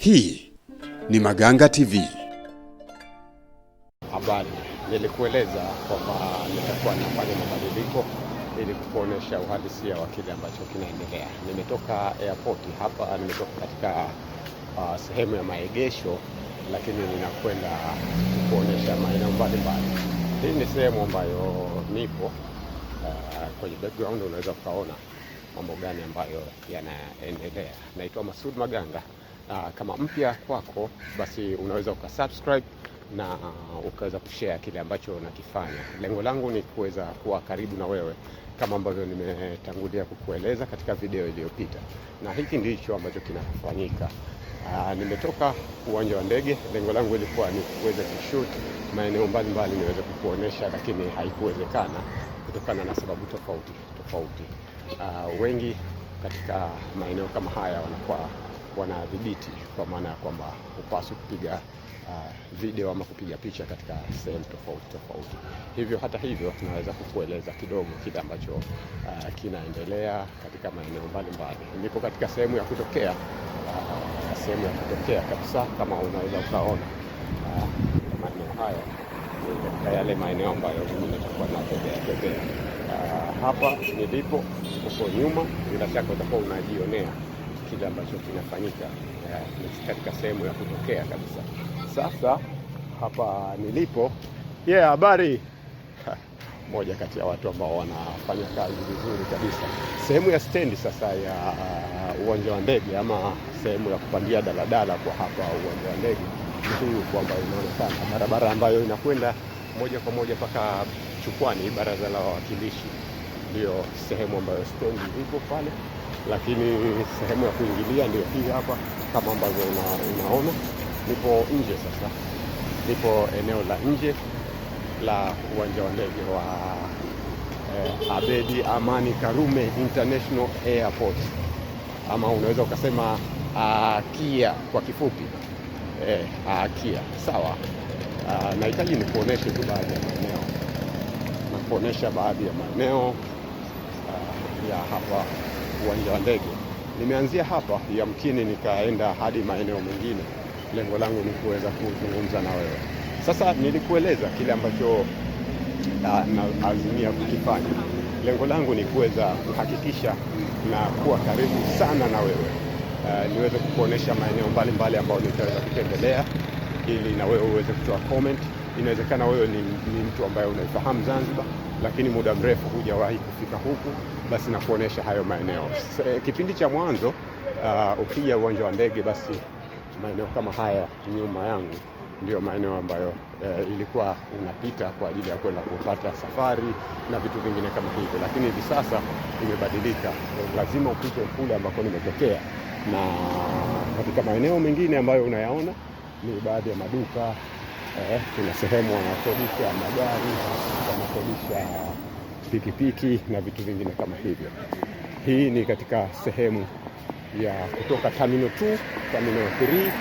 Hii ni Maganga TV. Habari, nilikueleza kwamba nitakuwa nafanya mabadiliko ili kukuonesha uhalisia wa kile ambacho kinaendelea. Nimetoka airport hapa, nimetoka katika sehemu ya maegesho, lakini ninakwenda kukuonesha maeneo mbalimbali. Hii ni sehemu ambayo nipo kwenye background unaweza ukaona mambo gani ambayo yanaendelea. Naitwa Masud Maganga. Kama mpya kwako, basi unaweza ukasubscribe na ukaweza kushare kile ambacho nakifanya. Lengo langu ni kuweza kuwa karibu na wewe kama ambavyo nimetangulia kukueleza katika video iliyopita, na hiki ndicho ambacho kinafanyika. Nimetoka uwanja wa ndege. Lengo langu ilikuwa ni kuweza kushoot maeneo mbalimbali niweze kukuonesha, lakini haikuwezekana kutokana na sababu tofauti tofauti. Wengi katika maeneo kama haya wanakuwa wanadhibiti, kwa maana ya kwamba hupaswi kupiga video ama kupiga picha katika sehemu tofauti tofauti. Hivyo hata hivyo, tunaweza kukueleza kidogo kile ambacho kinaendelea katika maeneo mbalimbali. Nipo katika sehemu ya kutokea sehemu ya kutokea kabisa, kama unaweza ukaona maeneo haya ni katika yale maeneo ambayo mimi nitakuwa natembea tembea. Hapa nilipo huko nyuma, bila shaka utakuwa unajionea kile ambacho kinafanyika katika sehemu ya kutokea kabisa. Sasa hapa nilipo, yeah, habari moja kati ya watu ambao wanafanya kazi vizuri kabisa. Sehemu ya stendi sasa ya uwanja wa ndege ama sehemu ya kupandia daladala kwa hapa uwanja wa ndege ni hii huku ambayo inaonekana, barabara ambayo inakwenda moja kwa moja mpaka Chukwani, Baraza la Wawakilishi, ndio sehemu ambayo stendi ipo pale, lakini sehemu ya kuingilia ndio hii hapa kama ambavyo unaona. Nipo nje sasa, nipo eneo la nje la uwanja wa ndege wa Abedi Amani Karume International Airport, ama unaweza ukasema AKIA kwa kifupi, AKIA. Sawa. Nahitaji nikuoneshe tu baadhi ya maeneo, nakuonesha baadhi ya maeneo ya hapa uwanja wa ndege. Nimeanzia hapa, yamkini nikaenda hadi maeneo mengine. Lengo langu ni kuweza kuzungumza na wewe. Sasa nilikueleza kile ambacho naazimia kukifanya. Lengo langu ni kuweza kuhakikisha na kuwa karibu sana na wewe, niweze kukuonesha maeneo mbalimbali ambayo nitaweza kutembelea, ili na wewe uweze kutoa comment. Inawezekana wewe ni mtu ambaye unaifahamu Zanzibar, lakini muda mrefu hujawahi kufika huku, basi nakuonesha hayo maeneo. Kipindi cha mwanzo ukija uwanja wa ndege, basi maeneo kama haya nyuma yangu ndio maeneo ambayo ilikuwa unapita kwa ajili ya kwenda kupata safari na vitu vingine kama hivyo, lakini hivi sasa imebadilika, lazima upite kule ambako nimetokea, na katika maeneo mengine ambayo unayaona ni baadhi ya maduka kuna sehemu wanakodisha magari, wanakodisha pikipiki na vitu vingine kama hivyo. Hii ni katika sehemu ya kutoka Terminal 2, Terminal 3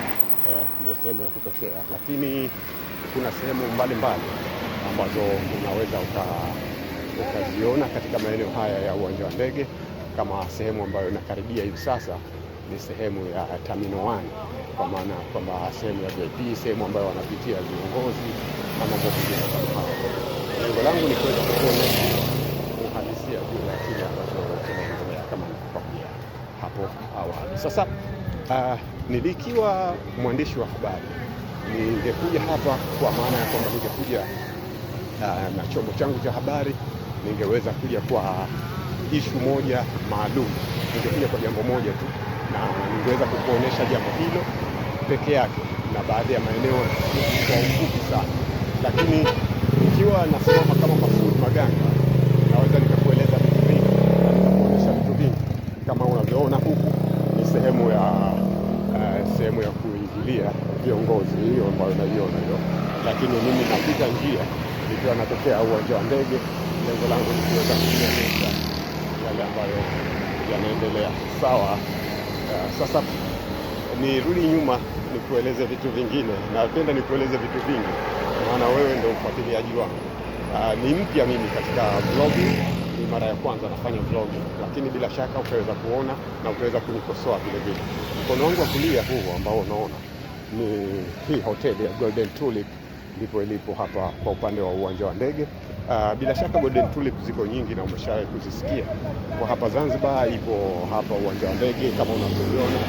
ndio sehemu ya kutokea, lakini kuna sehemu mbalimbali ambazo unaweza ukaziona katika maeneo haya ya uwanja wa ndege, kama sehemu ambayo inakaribia hivi sasa ni sehemu ya Terminal 1, kwa maana kwamba sehemu ya VIP, sehemu ambayo wanapitia viongozi na mambo mengine kama hayo. Lengo langu ni kuweza kukuonyesha uhalisia juu ya kile ambacho kinaendelea kama nilivyokuambia hapo awali. Sasa nilikiwa mwandishi wa habari ningekuja hapa kwa maana ya kwamba ningekuja na chombo changu cha habari, ningeweza kuja kwa ishu moja maalum, ningekuja kwa jambo moja tu na ningeweza kukuonyesha jambo hilo peke yake na baadhi ya maeneo kwa ufupi sana, lakini nikiwa nasimama kama Masud Maganga naweza nikakueleza vitu vingi na nikakuonyesha vitu vingi. Kama unavyoona huku ni sehemu ya sehemu ya kuingilia viongozi, hiyo ambayo unaiona hiyo, lakini mimi napita njia nikiwa natokea uwanja wa ndege. Lengo langu ni kuweza kuonyesha yale ambayo yanaendelea. Sawa. Sasa nirudi nyuma nikueleze vitu vingine. Napenda nikueleze vitu vingi, maana wewe ndio mfuatiliaji wangu. Ni mpya mimi katika vlogging, ni Ni mara ya kwanza nafanya vlogging, lakini bila shaka utaweza kuona na utaweza kunikosoa vile vile. Mkono wangu wa kulia huu ambao unaona ni hii hoteli ya Golden Tulip, ndipo ilipo hapa kwa upande wa uwanja wa ndege. Bila shaka Golden Tulip ziko nyingi na umeshawahi kuzisikia. Kwa hapa Zanzibar ipo hapa uwanja wa ndege kama unavyoiona.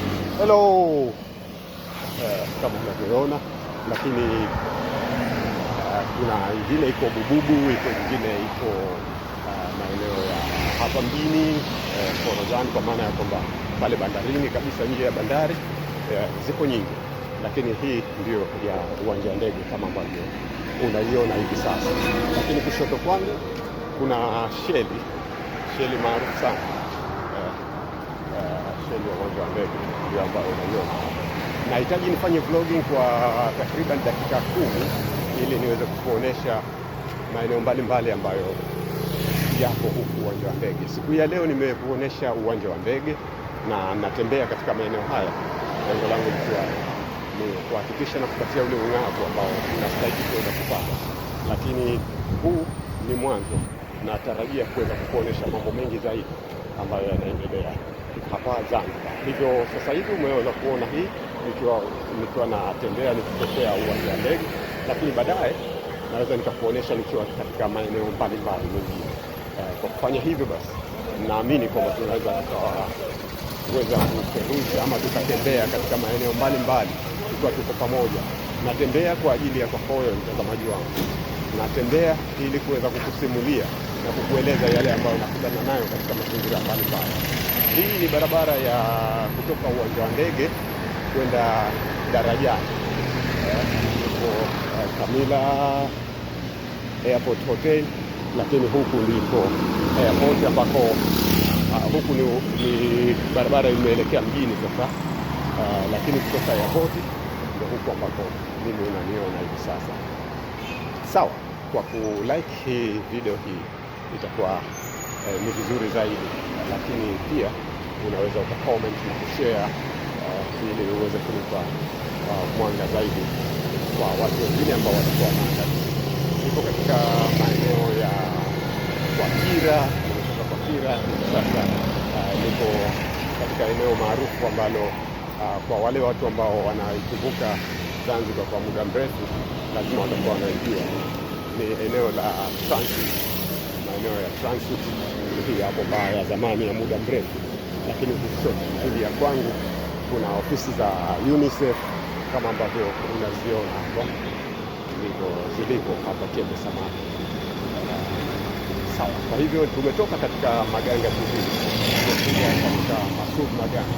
Hello. Kama unavyoona, lakini kuna ingine iko Bububu, iko ingine iko maeneo ya hapa mjini Forodhani, kwa maana ya kwamba pale bandarini kabisa, nje ya bandari zipo nyingi, lakini hii ndio ya uwanja wa ndege kama ambavyo unaiona hivi sasa. Lakini kushoto kwangu kuna sheli, sheli maarufu sana sheli ya uwanja wa ndege ndio ambayo unaiona. Nahitaji nifanye vlogging kwa takriban dakika 10 ili niweze kukuonesha maeneo mbalimbali ambayo yako huku uwanja wa ndege. Siku ya leo nimekuonesha uwanja wa ndege na natembea katika maeneo haya, lengo langu likiwa ni kuhakikisha na kupatia ule ung'avu ambao unastahili kuweza kupata, lakini huu ni mwanzo. Natarajia kuweza kukuonesha mambo mengi zaidi ambayo yanaendelea hapa Zanzibar. Hivyo sasa hivi umeweza kuona hii nikiwa natembea nikitokea uwanja wa ndege, lakini baadaye naweza nikakuonesha nikiwa katika maeneo mbalimbali mengine. Kwa kufanya hivyo basi, naamini kwamba tunaweza tukaweza kuperuzi ama tukatembea katika maeneo mbalimbali tukiwa tuko pamoja. Natembea kwa ajili ya kwako wewe mtazamaji wangu, natembea ili kuweza kukusimulia na kukueleza yale ambayo nakutana nayo katika mazingira mbalimbali. Hii ni barabara ya kutoka uwanja wa ndege kwenda darajani. Ndipo Kamila Airport Hotel, lakini huku ndipo airport ambako huku ni barabara imeelekea mjini sasa, lakini kutoka airport ndio huku ambako mimi unaniona hivi sasa. Sawa, kwa kulike hii video hii itakuwa ni vizuri zaidi, lakini pia unaweza ukacomment na kushare ili uweze kunipa mwanga zaidi kwa watu wengine ambao watakuwa wanaangalia. Niko katika maeneo ya Kwakira, nimetoka Kwakira hivi sasa niko katika eneo maarufu ambalo kwa wale watu ambao wanaikumbuka Zanzibar kwa muda mrefu lazima watakuwa wanaijua. Ni eneo la Transit, maeneo ya Transit hii hapo baa ya zamani ya muda mrefu, lakini kushoto kulia kwangu kuna ofisi za UNICEF kama ambavyo unaziona hapa, ndivyo zilivyo hapa Kiembe Samaki. Sawa, kwa hivyo tumetoka katika Maganga TV tunakuja katika Masud Maganga.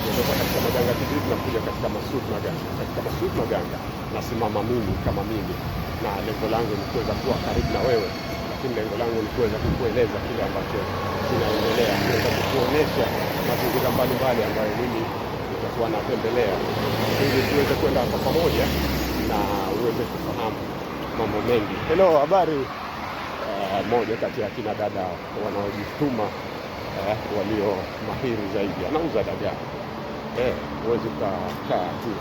Tumetoka katika Maganga TV tunakuja katika Masud Maganga. Katika Masud Maganga nasimama mimi kama mimi, na lengo langu ni kuweza kuwa karibu na wewe, lakini lengo langu ni kuweza kukueleza kile ambacho kinaendelea, kuweza kukuonesha mazingira mbalimbali ambayo mimi nitakuwa natembelea, ili tuweze kwenda kwa pamoja na uweze kufahamu mambo mengi. Hello, habari. Moja kati ya kina dada wanaojituma walio mahiri zaidi anauza dagaa. Huwezi ukakaa tu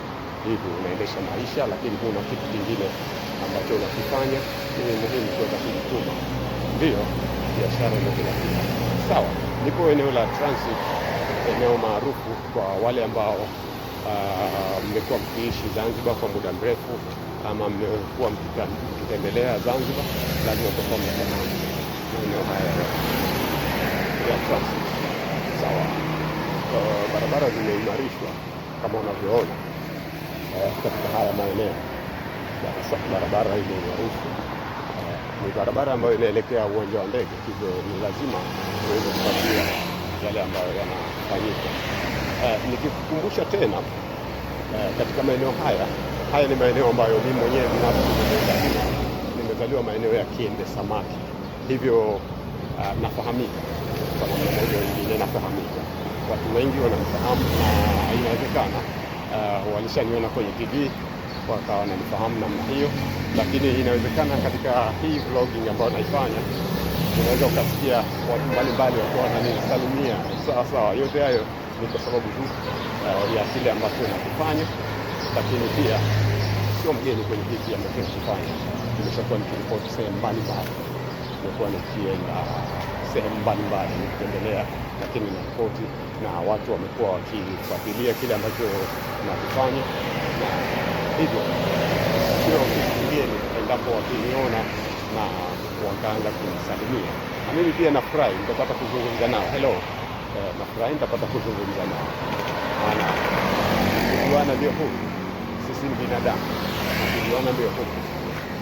hivi unaendesha maisha, lakini huna kitu kingine ambacho unakifanya. Ni muhimu kuweza kujituma, ndiyo biashara ndio kila kitu. Sawa, nipo eneo la Transit, eneo maarufu kwa wale ambao mmekuwa mkiishi Zanzibar kwa muda mrefu ama mmekuwa mkitembelea Zanzibar, lazima utakuwa mnafahamu maeneo haya ya Transit. Sawa, barabara zimeimarishwa kama unavyoona katika haya maeneo. Barabara imeimarishwa, ni barabara ambayo inaelekea uwanja wa ndege, hivyo ni lazima uweze kufuatilia yale ambayo yanafanyika. Nikikukumbusha tena katika maeneo haya, haya ni maeneo ambayo mimi mwenyewe binafsi nimezaliwa maeneo ya Kiembe Samaki, hivyo nafahamika kwa namna moja au nyingine, nafahamika, watu wengi wananifahamu na inawezekana walishaniona kwenye TV wakawa wananifahamu namna hiyo, lakini inawezekana katika hii vlogging ambayo naifanya unaweza ukasikia watu mbalimbali wakiwa wananisalimia. Sawa sawa, yote hayo ni kwa sababu tu ya kile ambacho nakifanya, lakini pia sio mgeni kwenye hiki ambacho nakifanya. Nimeshakuwa nikiripoti sehemu mbalimbali, nimekuwa nikienda sehemu mbalimbali nikitembelea, lakini na ripoti na watu wamekuwa wakifuatilia kile ambacho nakifanya, na hivyo sio kitu kigeni endapo wakiniona na wakaanza kunisalimia, na mimi pia nafurahi nitapata kuzungumza nao. Hello, nafurahi nitapata kuzungumza nao, maana kujuana ndio huku, sisi ni binadamu na kujuana ndio huku,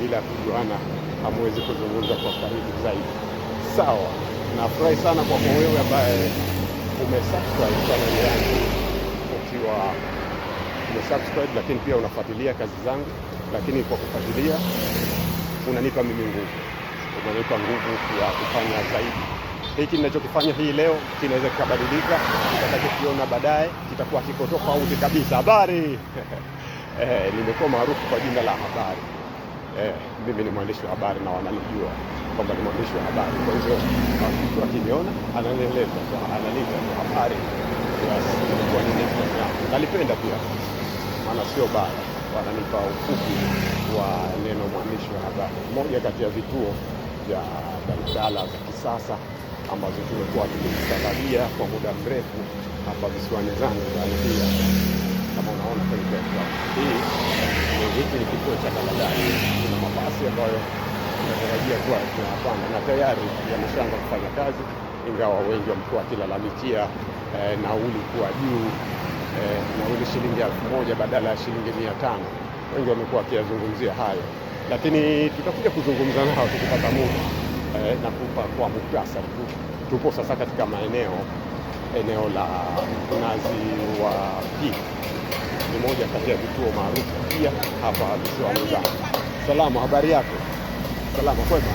bila kujuana hamwezi kuzungumza kwa karibu zaidi. Sawa, nafurahi sana kwako wewe ambaye umesubscribe channel yangu, ukiwa umesubscribe, lakini pia unafuatilia kazi zangu, lakini kwa kufuatilia unanipa mimi nguvu, unanipa nguvu ya kufanya zaidi. Hiki ninachokifanya hii leo kinaweza kikabadilika, kitakachokiona baadaye kitakuwa kiko tofauti kabisa. Habari nimekuwa maarufu kwa jina la habari. Mimi ni mwandishi wa habari na wananijua kwamba ni mwandishi wa habari. Kwa hivyo mtu akiniona ananieleza tu, ananiita tu habari. Yes, imekuwa ni nickname yangu. Nalipenda pia, maana sio baya, wananipa ufupi wa neno mwandishi wa habari. Moja kati ya vituo vya daladala za kisasa ambazo tumekuwa tukizitarajia kwa muda mrefu hapa visiwani Zanzibar ni hii hapa, kama unaona kwenye background hii. Hiki ni kituo cha daladala. Kuna mabasi ambayo tunatarajia kuwa tunayapanda na tayari yameshaanza kufanya kazi, ingawa wengi wamekuwa wakilalamikia nauli kuwa juu, nauli shilingi 1000 badala ya shilingi 500. Wengi wamekuwa wakiyazungumzia hayo, lakini tutakuja kuzungumza nao tukipata muda na kupa kwa muktasari tu. Tupo sasa katika maeneo eneo la Mkunazi wa Pili, ni moja kati ya vituo maarufu pia hapa visiwani Zanzibar. Salama, habari yako? Salama, kwema?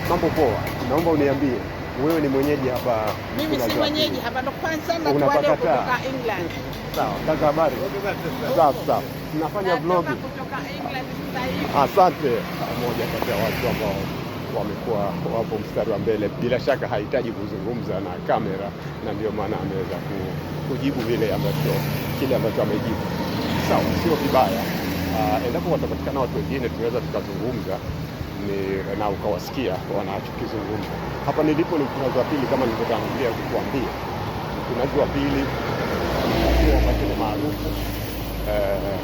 Mambo poa. Naomba uniambie, wewe ni mwenyeji hapa? Mimi si Mkunazi wa mwenyeji Pili? hapa, ndo kwanza natualia Unapata kutoka England. Sawa, kaka, habari? Safi safi. Tunafanya vlog. Natoka kutoka England sasa hivi. Asante. Moja kati ya watu ambao wamekuwa wapo mstari wa mbele, bila shaka hahitaji kuzungumza na kamera, na ndio maana ameweza kujibu vile ambacho kile ambacho amejibu. Sawa, sio vibaya. Endapo watapatikana watu wengine tunaweza tukazungumza ni, na ukawasikia wanachokizungumza. Hapa nilipo ni Mkunazi wa Pili, kama nilivyotangulia kukuambia. Mkunazi wa Pili ni kituo ambacho ni maarufu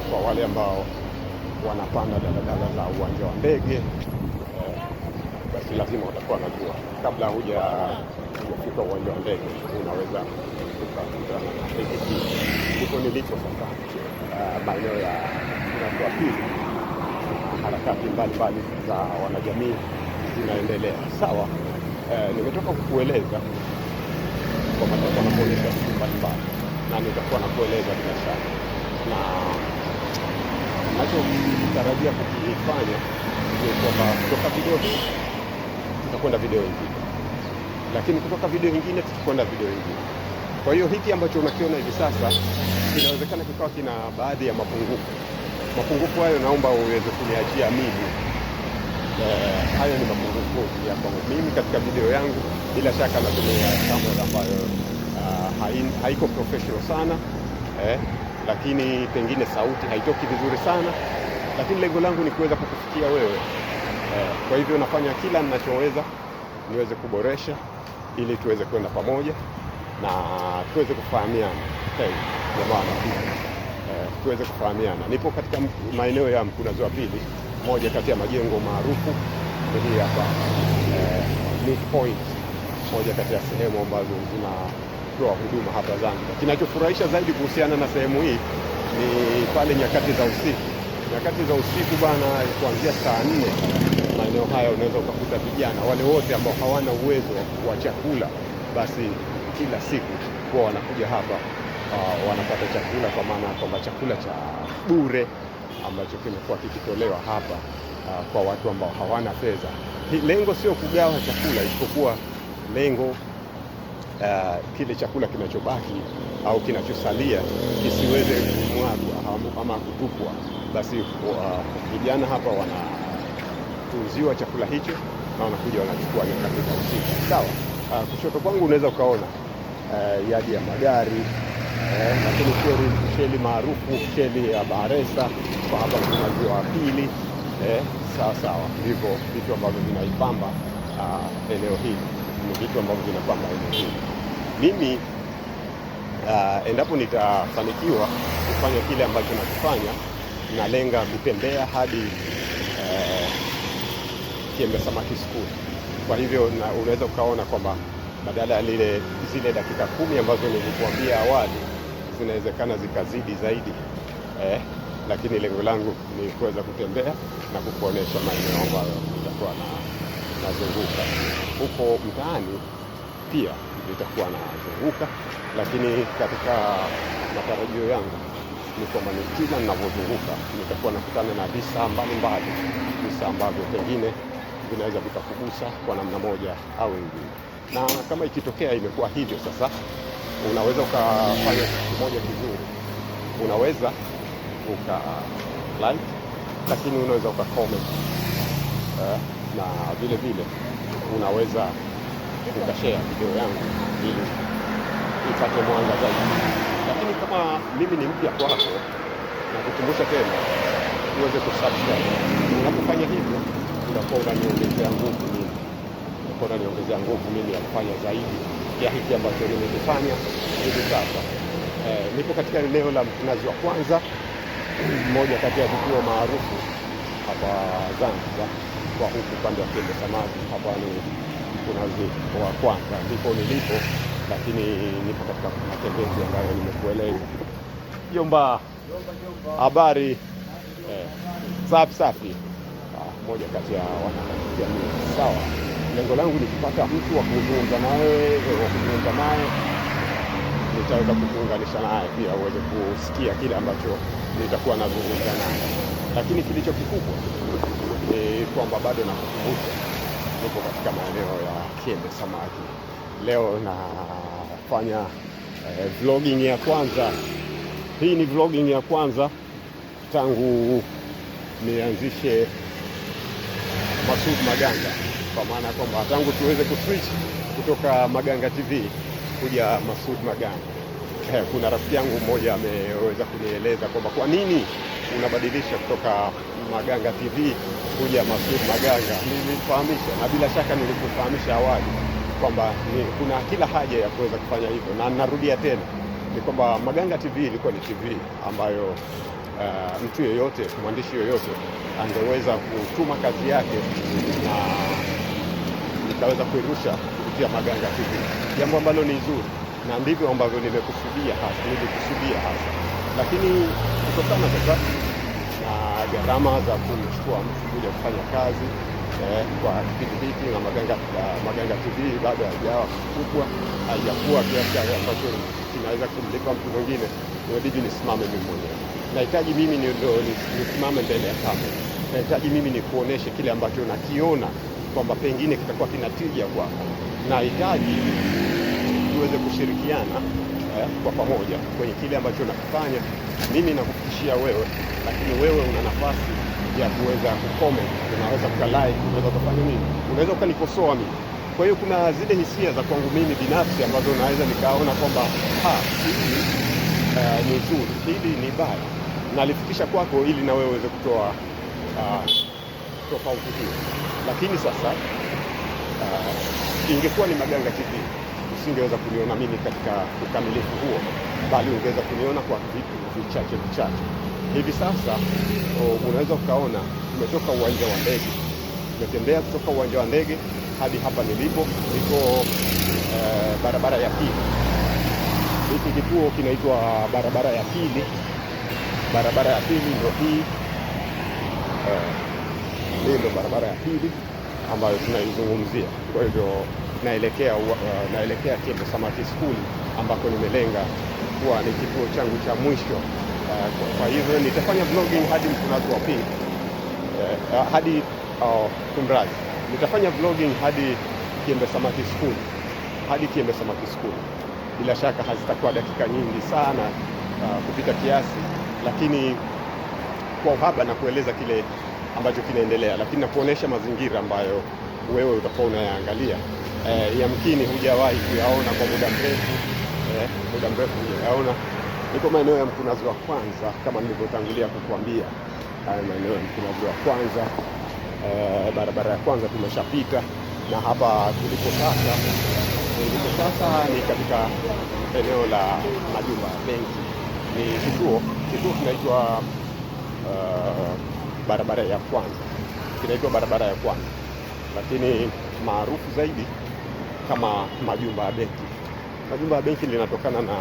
kwa wale ambao wanapanda daladala za uwanja wa ndege basi lazima utakuwa wanajua kabla hujafika uwanja wa ndege unaweza ukakutana na hiki kitu. Ndipo nilipo sasa, maeneo ya Mkunazi wa Pili, harakati mbalimbali za wanajamii zinaendelea. Sawa, nimetoka kukueleza kwamba nitakuwa nakuonyesha vitu mbalimbali na nitakuwa nakueleza bila shaka, na nachotarajia kukifanya ni kwamba kutoka video hii tutakwenda video nyingine, lakini kutoka video nyingine tutakwenda video nyingine. Kwa hiyo hiki ambacho unakiona hivi sasa kinawezekana kikawa kina baadhi ya mapungufu. Mapungufu hayo naomba uweze kuniachia mimi. Hayo ni mapungufu ya kwangu mimi katika video yangu. Bila shaka natumia kamera ambayo haiko professional sana lakini pengine sauti haitoki vizuri sana, lakini lengo langu ni kuweza kukufikia wewe. Kwa hivyo nafanya kila ninachoweza niweze kuboresha ili tuweze kwenda pamoja na tuweze kufahamiana. Hey, jamaa anapika. Tuweze kufahamiana. Nipo katika maeneo ya Mkunazi wa Pili, moja kati ya majengo maarufu ni hii hapa Midpoint, moja kati ya sehemu ambazo zinatoa huduma hapa Zanzibar. Kinachofurahisha zaidi kuhusiana na sehemu hii ni pale nyakati za usiku. Nyakati za usiku bana, kuanzia saa 4 maeneo haya unaweza ukakuta vijana wale wote ambao hawana uwezo wa chakula, basi kila siku huwa wanakuja hapa wanapata chakula, kwa maana kwamba chakula cha bure ambacho kimekuwa kikitolewa hapa kwa watu ambao hawana fedha. Lengo sio kugawa chakula, isipokuwa lengo kile chakula kinachobaki au kinachosalia kisiweze kumwagwa ama kutupwa, basi vijana hapa wanatunziwa chakula hicho na wanakuja wanachukua nyakati za usiku. Sawa. Kushoto kwangu unaweza ukaona yadi ya magari lakini sheli maarufu, sheli ya Bahresa kwa hapa Mkunazi wa Pili. Sawa sawa, ndivyo vitu ambavyo vinaipamba eneo hili. Ni vitu ambavyo vinapamba eneo hili. Mimi endapo nitafanikiwa kufanya kile ambacho nakifanya, nalenga kutembea hadi Kiembe Samaki School. Kwa hivyo unaweza ukaona kwamba badala ya zile dakika 10 ambazo nilikuambia awali zinawezekana zikazidi zaidi, lakini lengo langu ni kuweza kutembea na kukuonesha maeneo ambayo nitakuwa nazunguka huko mtaani. Pia nitakuwa nazunguka, lakini katika matarajio yangu ni kwamba ni kila ninavyozunguka nitakuwa nakutana na visa mbalimbali, visa ambavyo pengine vinaweza vikakugusa kwa namna moja au nyingine. Na kama ikitokea imekuwa hivyo, sasa unaweza ukafanya kitu kimoja kizuri, unaweza uka like, lakini unaweza uka comment na vile vile unaweza ukashare video yangu ili ipate mwanga zaidi. Lakini kama mimi ni mpya kwako, na kukumbusha tena uweze kusubscribe. Unapofanya hivyo, unakuwa unaniongezea nguvu mimi, unakuwa unaniongezea nguvu mimi ya kufanya zaidi ya hiki ambacho nimekifanya hivi sasa. Nipo katika eneo la Mkunazi wa Kwanza, mmoja kati ya vituo maarufu hapa Zanzibar, kwa huku upande wa Kiembe Samaki. Hapa ni Mkunazi wa Kwanza, ndipo nilipo, lakini nipo katika matembezi ambayo nimekueleza. Jomba, habari? Safi safi. Moja kati ya wanajamii. Sawa, lengo langu ni kupata mtu wa kuzungumza naye, nitaweza kukuunganisha naye pia uweze kusikia kile ambacho nitakuwa nazungumza naye, lakini kilicho kikubwa ni kwamba bado nakukumbusha, nipo katika maeneo ya Kiembe Samaki. Leo nafanya vlogging ya kwanza. Hii ni vlogging ya kwanza tangu nianzishe Masud Maganga, kwa maana kwamba tangu tuweze kuswitch kutoka Maganga TV kuja Masud Maganga. Kuna rafiki yangu mmoja ameweza kunieleza kwamba kwa nini unabadilisha kutoka Maganga TV kuja Masud Maganga. Nilimfahamisha na bila shaka nilikufahamisha awali kwamba kuna kila haja ya kuweza kufanya hivyo, na narudia tena ni kwamba Maganga TV ilikuwa ni TV ambayo mtu yeyote, mwandishi yoyote angeweza kutuma kazi yake na nikaweza kuirusha kupitia Maganga TV, jambo ambalo ni zuri na ndivyo ambavyo nimekusudia hasa, nilikusudia hasa. Lakini kutokana sasa na gharama za kumchukua mtu kuja kufanya kazi kwa kipindi hiki na Maganga TV bado haijawa kubwa, haijakuwa kiasi ambacho kinaweza kumlipa mtu mwingine, inabidi nisimame mimi mwenyewe. Nahitaji mimi ndio nisimame mbele ya kamera, nahitaji mimi nikuoneshe kile ambacho nakiona kwamba pengine kitakuwa kina tija kwako. Nahitaji tuweze kushirikiana kwa pamoja kwenye kile ambacho nakifanya mimi nakufikishia wewe, lakini wewe una nafasi ya kuweza kucomment, unaweza ukalike, unaweza ukafanya nini, unaweza ukanikosoa mimi. Kwa hiyo kuna zile hisia za kwangu mimi binafsi ambazo naweza nikaona kwamba hili ni zuri, hili ni baya, nalifikisha kwako ili na wewe uweze kutoa tofauti hiyo. Lakini sasa ingekuwa ni Maganga TV usingeweza kuniona mimi katika ukamilifu huo, bali ungeweza kuniona kwa vitu vichache vichache. Hivi sasa unaweza ukaona tumetoka uwanja wa ndege, tumetembea kutoka uwanja wa ndege hadi hapa nilipo, niko barabara ya pili. Hiki kituo kinaitwa barabara ya pili. Barabara ya pili ndio hii, hii ndio barabara ya pili ambayo tunaizungumzia. Kwa hivyo naelekea Kiembe Samaki School ambako nimelenga kuwa ni kituo changu cha mwisho. Kwa hivyo nitafanya vlogging hadi Mkunazi wa pili, hadi kumradhi, nitafanya vlogging hadi Kiembe Samaki School, hadi Kiembe Samaki School. Bila shaka hazitakuwa dakika nyingi sana kupita kiasi, lakini kwa uhaba na kueleza kile ambacho kinaendelea, lakini na kuonesha mazingira ambayo wewe utakuwa unayaangalia. Yamkini hujawahi kuyaona kwa muda mrefu, muda mrefu hujayaona. Niko maeneo ya Mkunazi wa Kwanza kama nilivyotangulia kukuambia, haya maeneo ya Mkunazi wa Kwanza, barabara ya kwanza tumeshapita. Na hapa tulipo sasa, tulipo sasa ni katika eneo la majumba ya benki, ni kituo kinaitwa barabara ya kwanza, kinaitwa barabara ya kwanza, lakini maarufu zaidi kama majumba ya benki. Majumba ya benki linatokana na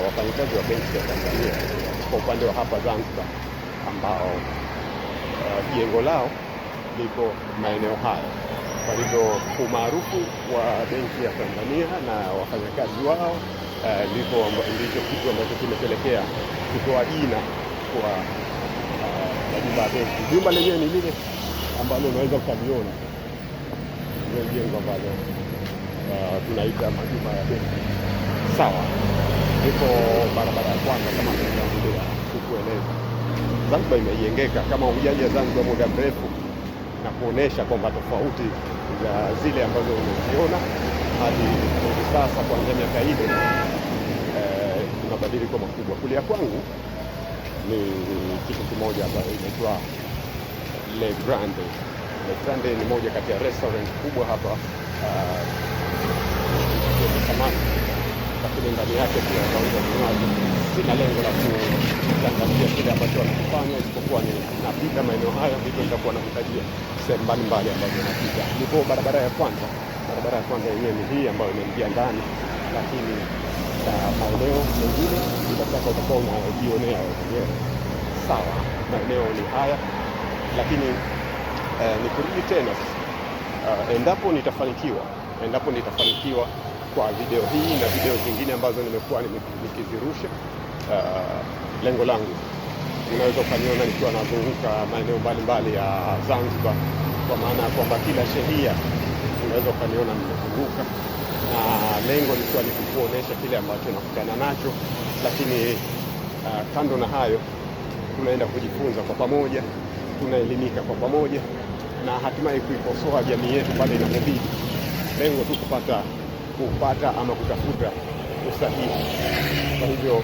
wafanyikazi wa benki ya Tanzania kwa upande wa hapa Zanzibar ambao jengo lao liko maeneo haya. Kwa hivyo umaarufu wa benki ya Tanzania na wafanyakazi wao ndicho kitu ambacho kimepelekea kutoa jina kwa majumba ya benki. Jumba lenyewe ni lile ambalo unaweza ukaliona, ndio jengo ambalo tunaita majumba ya benki. Sawa, iko barabara ya kwanza kama nilivyotangulia kukueleza. Zanzibar imejengeka. Kama hujaja Zanzibar muda mrefu, na kuonesha kwamba tofauti za zile ambazo umeziona hadi hivi sasa, kuanzia miaka ile mabadiliko makubwa. Kulia kwangu ni kitu kimoja ambayo inaitwa Le Grande. Le Grande ni moja kati ya restaurant kubwa hapa samaki, lakini ndani yake pia wanauza vinywaji. Sina lengo la kutangazia kile ambacho wanakifanya, isipokuwa ni napita maeneo hayo, hivyo nitakuwa nakutajia sehemu mbalimbali ambazo napita. Nipo barabara ya kwanza. Barabara ya kwanza yenyewe ni hii ambayo imeingia ndani, lakini maeneo mengine bila shaka utakuwa unajionea wewe mwenyewe. Sawa, maeneo ni haya, lakini nikirudi tena sasa, endapo nitafanikiwa kwa video hii na video zingine ambazo nimekuwa nikizirusha, lengo langu unaweza ukaniona nikiwa nazunguka maeneo mbalimbali ya Zanzibar, kwa maana ya kwamba kila shehia unaweza ukaniona nimezunguka, na lengo likiwa ni kukuonesha kile ambacho nakutana nacho, lakini kando na hayo tunaenda kujifunza kwa pamoja, tunaelimika kwa pamoja na hatimaye kuikosoa jamii yetu pale inapobidi. Lengo tu kupata ama kutafuta usahihi. Kwa hivyo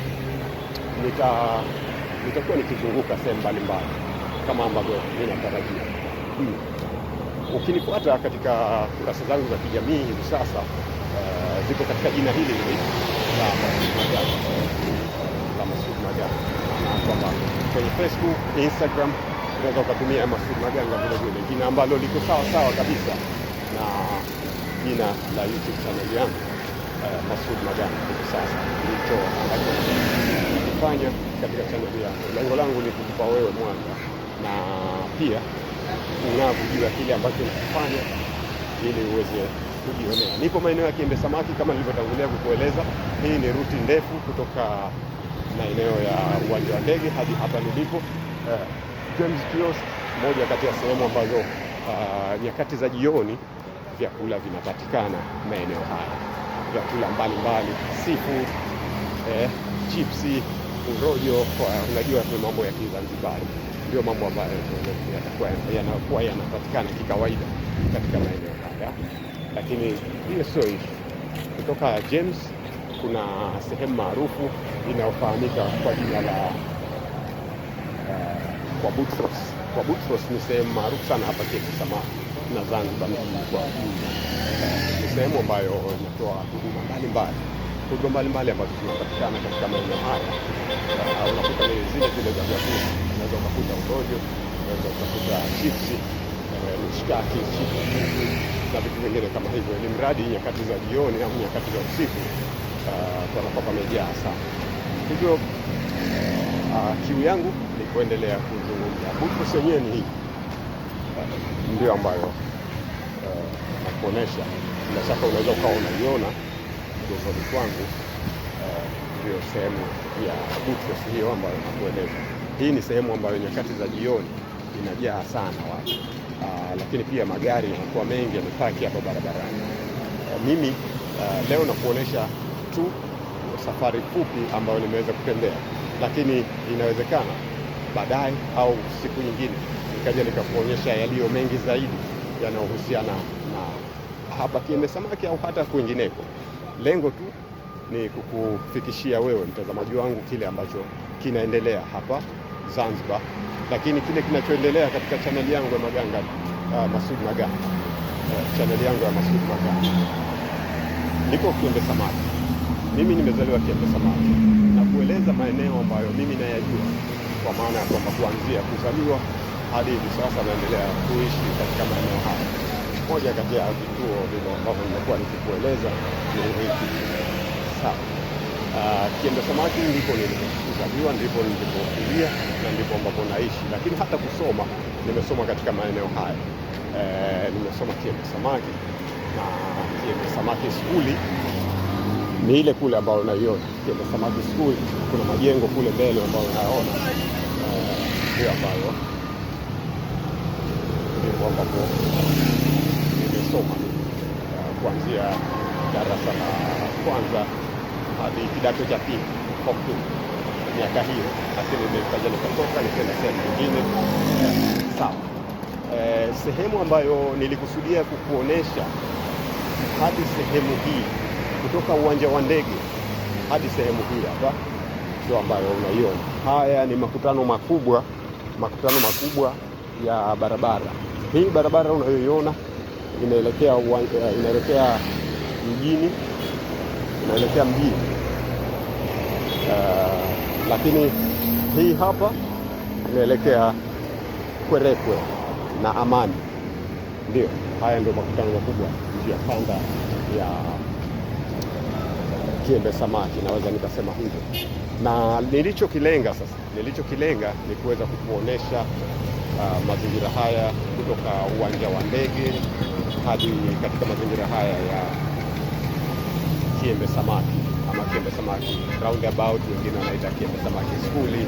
nitakuwa nikizunguka sehemu mbalimbali kama ambavyo ninatarajia. Ukinifuata katika kurasa zangu za kijamii hivi sasa ziko katika jina hili hili la Masud Maganga, la Masud Maganga, na kwamba kwenye Facebook, Instagram unaweza ukatumia Masud Maganga vile vile, jina ambalo liko sawa sawa kabisa na jina la YouTube channel yangu Masud Maganga. Hivi sasa ndicho ambacho nakifanya katika channel yangu. Lengo langu ni kukupa wewe mwanga na pia ung'avu juu ya kile ambacho nakifanya ili uweze kujionea. Nipo maeneo ya Kiembe Samaki kama nilivyotangulia kukueleza. Hii ni ruti ndefu kutoka maeneo ya uwanja wa ndege hadi hapa nilipo. James Kiosk, moja kati ya sehemu ambazo nyakati za jioni vyakula vinapatikana maeneo haya, vyakula mbalimbali, seafood, chipsi, urojo. Unajua ni mambo ya Kizanzibari, ndio mambo ambayo yanakuwa yanapatikana kikawaida katika maeneo haya, lakini hiyo sio issue. Kutoka James kuna sehemu maarufu inayofahamika kwa jina la kwa Butros. Kwa Butros ni sehemu maarufu sana hapa Kiembe Samaki na Zanzibar mjini kwa ujumla. Ni sehemu ambayo inatoa huduma mbalimbali, huduma mbalimbali ambazo zinapatikana katika maeneo haya. Unakuta ni zile zile za vyakula, unaweza ukakuta urojo, unaweza ukakuta chipsi, mishkaki, chipsi na vitu vingine kama hivyo, ili mradi nyakati za jioni au nyakati za usiku panakuwa pamejaa sana. Hivyo kiu yangu ni kuendelea kuzungumza. Butros yenyewe ni hii ndio ambayo nakuonesha. Bila shaka unaweza ukawa unaiona mgongoni kwangu, ndio sehemu ya Butros hiyo ambayo nakueleza. Hii ni sehemu ambayo nyakati za jioni inajaa sana watu, lakini pia magari yanakuwa mengi yamepaki hapa barabarani. Mimi leo nakuonesha tu safari fupi ambayo nimeweza kutembea, lakini inawezekana baadaye au siku nyingine nikaja nikakuonyesha yaliyo mengi zaidi yanayohusiana na hapa Kiembe Samaki au hata kwingineko. Lengo tu ni kukufikishia wewe mtazamaji wangu kile ambacho kinaendelea hapa Zanzibar, lakini kile kinachoendelea katika chaneli yangu ya Maganga, Masud Maganga. Chaneli yangu ya Masud Maganga. Niko Kiembe Samaki. Mimi nimezaliwa Kiembe Samaki na kueleza maeneo ambayo mimi nayajua, kwa maana ya kwamba kuanzia kuzaliwa hadi hivi sasa naendelea kuishi katika maeneo haya. Moja kati ya vituo vile ambavyo nimekuwa nikikueleza ni hiki. Sawa. Kiembe Samaki ndipo nilipozaliwa, ndipo nilipokulia na ndipo ambapo naishi, lakini hata kusoma nimesoma katika maeneo haya. Nimesoma Kiembe Samaki na Kiembe Samaki skuli ni ile kule ambayo unaiona Kiembe Samaki skuli. Kuna majengo kule mbele ambayo unayaona, ndio ambayo ndipo ambapo nimesoma kuanzia darasa la kwanza hadi kidato cha pili, form 2, miaka hiyo, lakini nikaja nikatoka nikaenda sehemu nyingine. Sawa. Sehemu ambayo nilikusudia kukuonesha hadi sehemu hii kutoka uwanja wa ndege hadi sehemu hii hapa ndio ambayo unaiona. Haya ni makutano makubwa ya barabara. Hii barabara unayoiona inaelekea inaelekea mjini, inaelekea mjini. Lakini hii hapa inaelekea Kwerekwe na Amani. Ndio, haya ndio makutano makubwa, njia panda ya Kiembe Samaki, naweza nikasema hivyo. Na nilichokilenga sasa, nilichokilenga ni kuweza kukuonesha mazingira haya kutoka uwanja wa ndege hadi katika mazingira haya ya Kiembe Samaki ama Kiembe Samaki roundabout, wengine wanaita Kiembe Samaki skuli,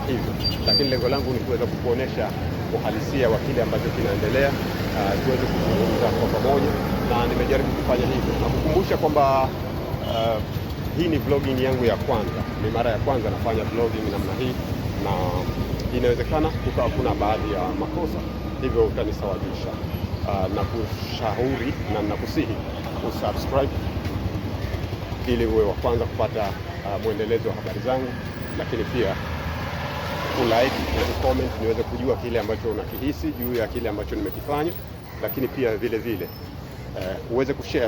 hivyo. Lakini lengo langu ni kuweza kukuonesha uhalisia wa kile ambacho kinaendelea, tuweze kuzungumza kwa pamoja, na nimejaribu kufanya hivyo na kukumbusha kwamba hii ni vlogging yangu ya kwanza, ni mara ya kwanza nafanya vlogging namna hii, na inawezekana kukawa kuna baadhi ya makosa, hivyo utanisawazisha. Na kushauri na nakusihi usubscribe ili uwe wa kwanza kupata mwendelezo wa habari zangu, lakini pia kulike na kucomment niweze kujua kile ambacho unakihisi juu ya kile ambacho nimekifanya, lakini pia vile vile uweze kushare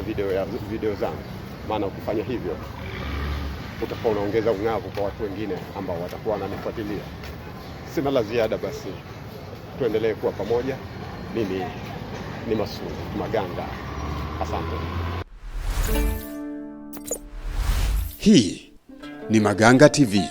video zangu, maana ukifanya hivyo utakuwa unaongeza ung'avu kwa watu wengine ambao watakuwa wananifuatilia. Sina la ziada, basi tuendelee kuwa pamoja. Mimi ni Masud Maganga, asante. Hii ni Maganga TV.